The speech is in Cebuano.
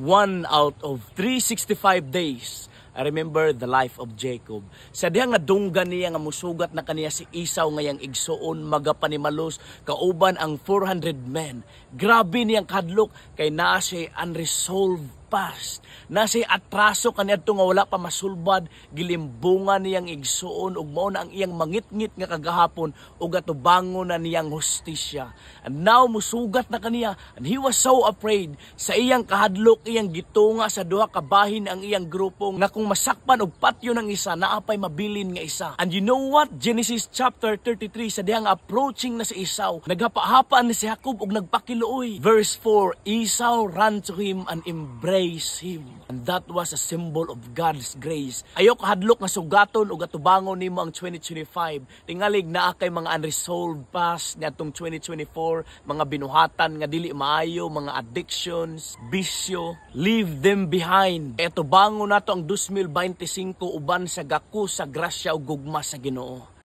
One out of 365 days, I remember the life of Jacob. Sa dihang nadunggan niya nga musugat na kaniya si Esau nga iyang igsuon, magapanimalos kauban ang 400 men. Grabe niyang kadlok kay naa siya unresolved past. Naa siya atraso kaniadto nga wala pa masulbad, gilimbungan niyang igsuon ug mao na ang iyang mangitngit nga kagahapon ug atubangon na niyang hustisya. And now musugat na kaniya and he was so afraid. Sa iyang kahadlok, iyang gitunga sa duha ka bahin ang iyang grupo nga kung masakpan og patyon ang isa, naa pay mabilin nga isa. And you know what? Genesis chapter 33, sa dihang approaching na si Esau, naghapa-hapa ni si Jacob ug nagpakiluoy. Verse 4, Esau ran to him and embraced him. And that was a symbol of God's grace. Ayaw kahadlok nga sugaton ug atubangon nimo ang 2025. Tingalig naa kay mga unresolved past niadtong 2024, mga binuhatan nga dili maayo, mga addictions, bisyo, leave them behind. Atubangon nato ang 2025 uban sa gako sa grasya ug gugma sa Ginoo.